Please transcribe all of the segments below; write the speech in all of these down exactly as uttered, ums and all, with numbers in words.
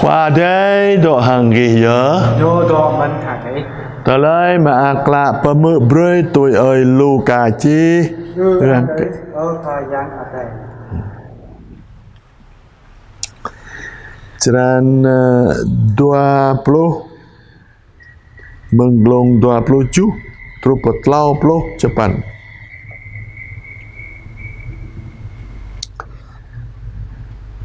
Adai dŏ hăng gih yơh. Ñu dŏ mơ̆n hăng ih. Tơlơi mơak klă pơhmư̆ brơi tui ơi Luka čih. Ư-ang kơ ih, ơ Khua Yang Adai. Črăn, ơ, dua pluh, mơ̆ng glông dua pluh tơjuh truh pơ klâo pluh čơpăn.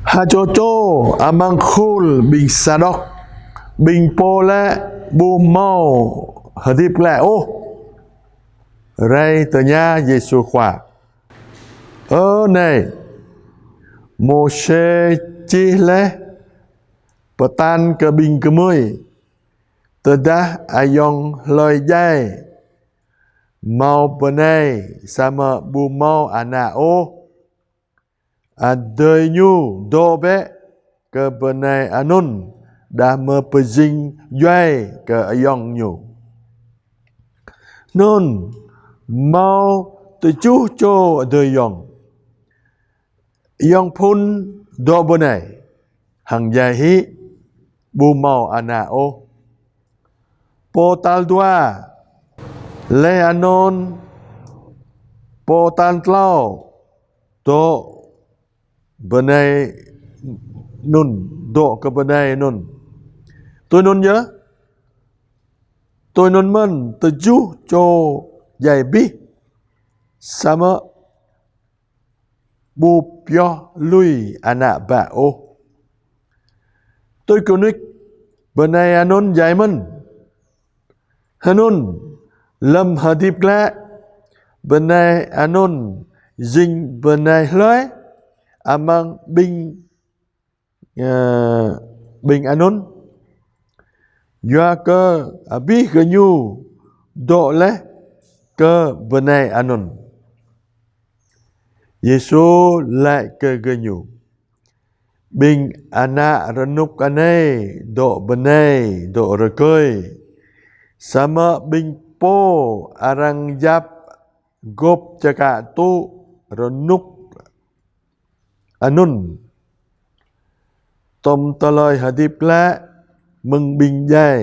Ha čô čô amăng khul ƀing Sadok, ƀing pô lĕ ƀu hmâo hơdip glaĭ ôh, rai tơña Yêsu Khua: Ơ Nai, Môsê čih laih pơtă kơ ƀing gơmơi: Tơdah ayŏng hlơi djai hmâo bơnai samơ̆ ƀu hmâo ană ôh, adơi ñu dŏ bĕ kơ bơnai anŭn đah mơ̆ pơjing djuai kơ ayŏng ñu. Anŭn hmâo tơjuh čô adơi ayŏng. Ayŏng phŭn dŏ bơnai, hăng djai hĭ, ƀu hmâo ană ôh. Pô tal dua, laih anŭn pô tal klâo dŏ bơnai anŭn, dŏ kơ bơnai anŭn. Tui anŭn yơh, tui anŭn mơ̆n tơjuh čô djai abih, samơ̆ ƀu pioh lui ană bă ôh. Tui kơnuih bơnai anŭn djai mơ̆n. Hơnŭn, lơ̆m hơdip glaĭ, bơnai anŭn jing bơnai hlơi amăng ƀing, ơ, ƀing anŭn? Yua kơ abih gơñu dŏ laih kơ bơnai anŭn. Yêsu laĭ kơ gơñu: Ƀing ană rơnŭk anai dŏ bơnai, dŏ rơkơi. Samơ̆ ƀing pô arăng yap gŏp čơkă tŭ rơnŭk anŭn, tŏm tơlơi hơdip glaĭ mơ̆ng ƀing djai,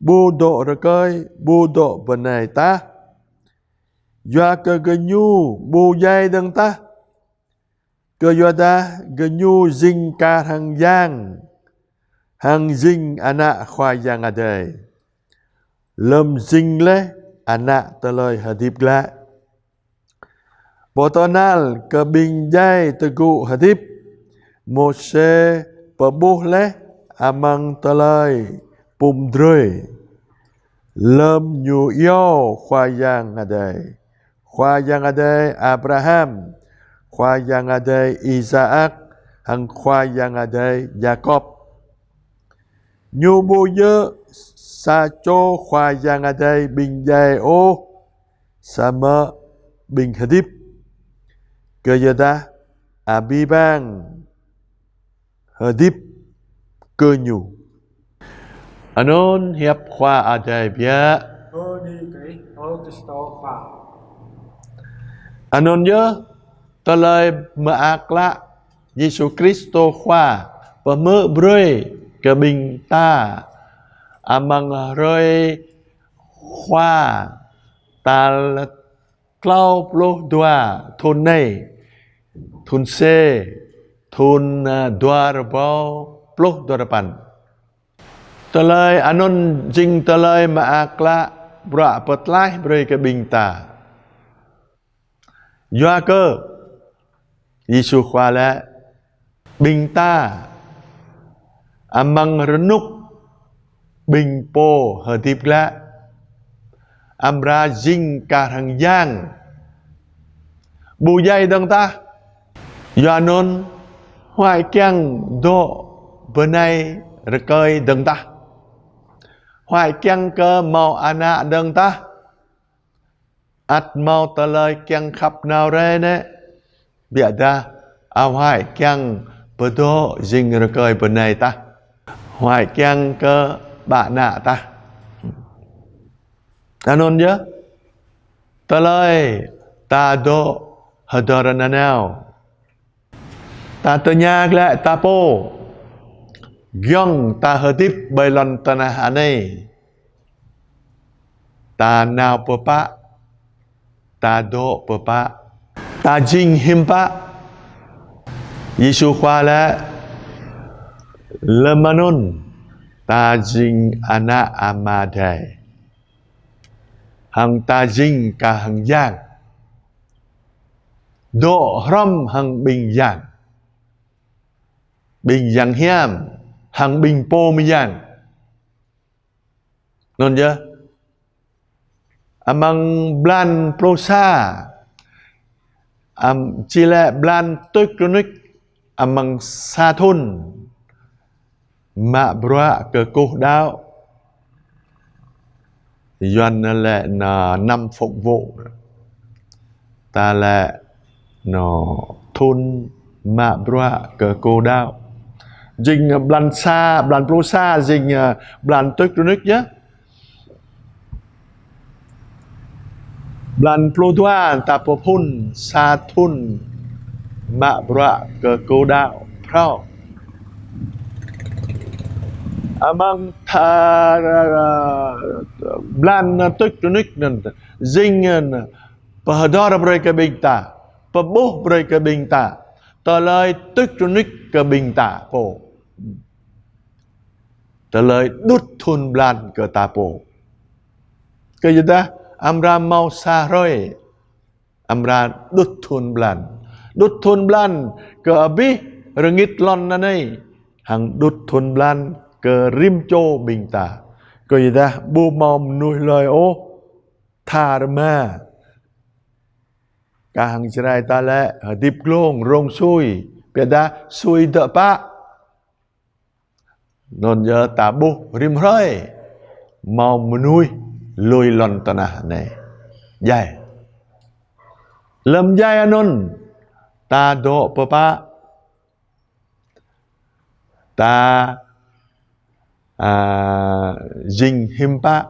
ƀu dŏ rơkơi, ƀu dŏ bơnai tah. Yua kơ gơñu ƀu djai dơ̆ng tah, kơyua dah gơñu jing kar hăng yang, hăng jing ană Khua Yang Adai, lơ̆m jing laih ană tơlơi hơdip glaĭ. Pơtơhnal kơ ƀing djai tơgŭ hơdip, Môsê pơƀuh laih amăng tơlơi pum drơi, lơ̆m ñu iâu Khua Yang Adai: Khua Yang Adai Abraham, Khua Yang Adai Isaak, hăng Khua Yang Adai Yakôb. Ñu ƀu djơ̆ sa čô Khua Yang Adai ƀing djai ôh, samơ̆ ƀing hơdip, kơyua dah abih bang hơdip kơ ñu. Anŭn hiăp Khua Adai biă. Bơni kơ Ih, ơ Krist Khua. Anŭn yơh tơlơi mơak klă Yêsu Krist Khua pơhmư̆ brơi kơ ƀing ta amăng hrơi Khua tal klâo pluh dua thŭn anai, thŭn C, thŭn, ơ, dua rơbâo pluh dua rơpăn. Tơlơi anŭn jing tơlơi mơak klă bruă pơtlaih brơi kơ ƀing ta. Yua kơ Yêsu Khua laĭ: Ƀing ta amăng rơnŭk ƀing pô hơdip glaĭ, amra jing kar hăng yang, ƀu djai dơ̆ng tah. Yua anŭn, huăi kiăng dŏ bơnai rơkơi dơ̆ng tah. Huăi kiăng kơ hmâo ană dơ̆ng tah. Ăt hmâo tơlơi kiăng khăp nao rai nĕ, biă dah ăt huăi kiăng pơdŏ jing rơkơi bơnai tah, huăi kiăng kơ ƀă ană tah. Anŭn yơh, tơlơi ta dŏ hơdơr nanao. Ta tơña glaĭ ta pô: Giŏng ta hơdip ƀơi lŏn tơnah anai, ta nao pơpă, ta dŏ pơpă, ta jing hiư̆m pă? Yêsu Khua laĭ: Lơm anŭn ta jing ană Ama Adai, hăng ta jing kah hăng yang, dŏ hrŏm hăng ƀing yang, ƀing yang hiam hăng ƀing pô mơyang. Anŭn yơh, amăng blan pluh sa, am, či laĭ blan tuč rơnuč amăng sa thŭn mă bruă kơkuh đaŏ. Yuan laĭ năm phục vụ. Ta laĭ anŭn thŭn mă bruă kơkuh đaŏ. Jing blan sa, blan pluh sa jing blan tuč rơnuč yơh. Blan pluh dua ta pơphun sa thŭn mă bruă kơkuh đaŏ phrâo. Amăng tha-, blan tuč rơnuč anŭn jing pơhơdơr brơi kơ ƀing ta, pơƀuh brơi kơ ƀing ta tơlơi tuč rơnuč kơ ƀing ta pô, tơlơi đŭt thŭn blan kơ ta pô. Kơ yua dah amra hmâo sa hrơi amra đŭt thŭn blan. Đŭt thŭn blan kơ abih rơngit lŏn anai, hăng đŭt thŭn blan kơ rĭm čô ƀing ta. Kơ yua dah ƀu hmâo mơnuih hlơi ôh tha rơma. Kah hăng Jrai ta laĭ hơdip glông rông sui, biă dah sui dơ̆ pă. Anŭn yơh ta ƀuh rĭm hrơi hmâo mơnuih lui lŏn tơnah anai. Djai. Lơm djai anŭn ta dŏ pơpă, ta, a, jing hiư̆m pă.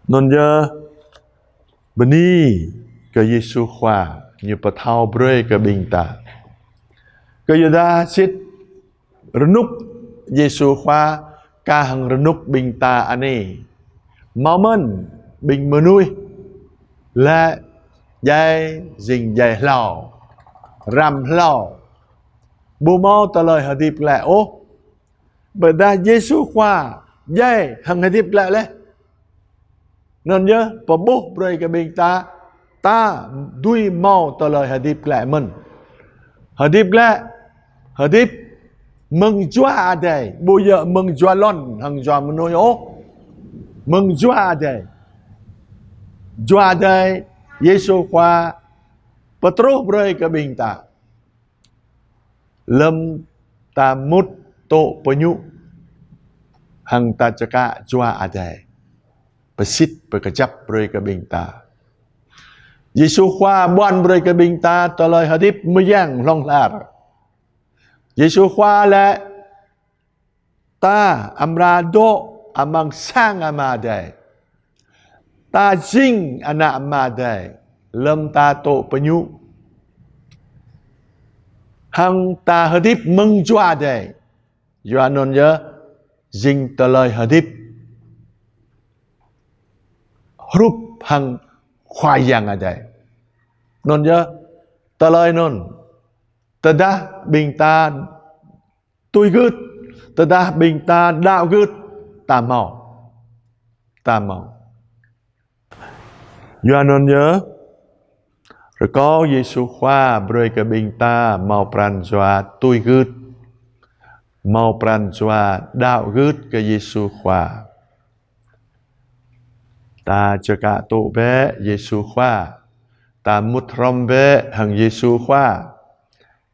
Anŭn yơh bơni kơ Yêsu Khua, ñu pơthâo brơi kơ ƀing ta. Kơ yua dah sĭt rơnŭk Yêsu Khua kah hăng rơnŭk ƀing ta anai, hmâo mơ̆n ƀing mơnuih laĭ djai jing djai hlâo, răm hlâo, ƀu hmâo tơlơi hơdip glaĭ ôh. Biă dah Yêsu Khua djai hăng hơdip glaĭ laih. Anŭn yơh pơƀuh brơi kơ ƀing ta, ta dưi hmâo tơlơi hơdip glaĭ mơ̆n. Hơdip glaĭ, hơdip mơ̆ng Jua Adai, ƀu djơ̆ mơ̆ng jua lŏn hăng jua mơnuih ôh. Mơ̆ng Jua Adai. Jua Adai, Yêsu Khua pơtruh brơi kơ ƀing ta. Lơm ta mŭt tŏ pơ ñu, hăng ta čơkă Jua Adai, pơsit pơkơjăp brơi kơ ƀing ta. Yêsu Khua ƀuăn brơi kơ ƀing ta tơlơi hơdip mơyang hlŏng lar. Yêsu Khua laĭ ta amra dŏ amăng sang Ama Adai. Ta jing ană Ama Adai lơm ta tŏ pơ ñu. Hăng ta hơdip mơ̆ng Jua Adai. Yua anŭn yơh jing tơlơi hơdip hrup hăng Khua Yang Adai. Anŭn yơh tơlơi anŭn, tơdah ƀing ta tui gưt, tơdah ƀing ta đaŏ gưt, ta hmâo. Ta hmâo. Yua anŭn yơh, rơkâo Yêsu Khua brơi kơ ƀing ta hmâo pran jua tui gưt, hmâo pran jua đaŏ gưt kơ Yêsu Khua. Ta čơkă tŭ bĕ Yêsu Khua. Ta mŭt hrŏm bĕ hăng Yêsu Khua.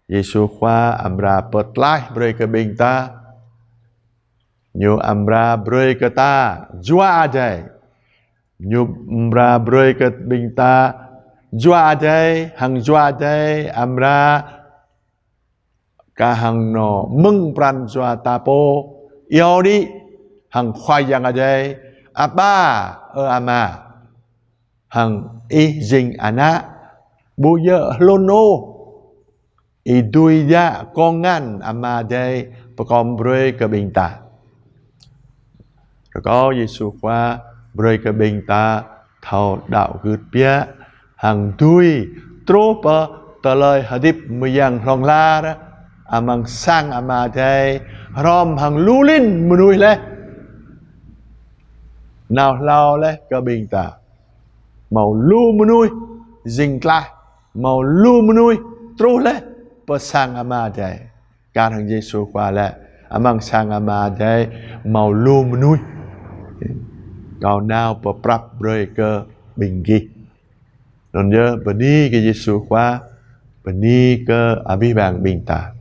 Yêsu Khua amra pơtlaih brơi kơ ƀing ta. Ñu amra brơi kơ ta Jua Adai. Ñu amra brơi kơ ƀing ta Jua Adai, hăng Jua Adai amra kah hăng anŏ mơ̆ng pran jua ta pô iâu đĭ hăng Khua Yang Adai: Aba, ơ Ama. Hăng ih jing ană, ƀu djơ̆ hlŭn ôh. ih dưi djă kông ngăn Ama Adai pơkom brơi kơ ƀing ta. Rơkâo Yêsu Khua brơi kơ ƀing ta thâo đaŏ gưt biă, hăng dưi truh pơ tơlơi hơdip mơyang hlŏng lar amăng sang Ama Adai, hrŏm hăng lu lin mơnuih laih. Nao hlâo laih kơ ƀing ta. Hmâo lu mơnuih jing tlaih, hmâo lu mơnuih truh laih pơ sang Ama Adai. Kar hăng Yêsu Khua laĭ, amăng sang Ama Adai hmâo lu mơnuih. Kâo nao pơprăp brơi kơ ƀing gih. Anŭn yơh, bơni kơ Yêsu Khua, bơni kơ abih bang ƀing ta.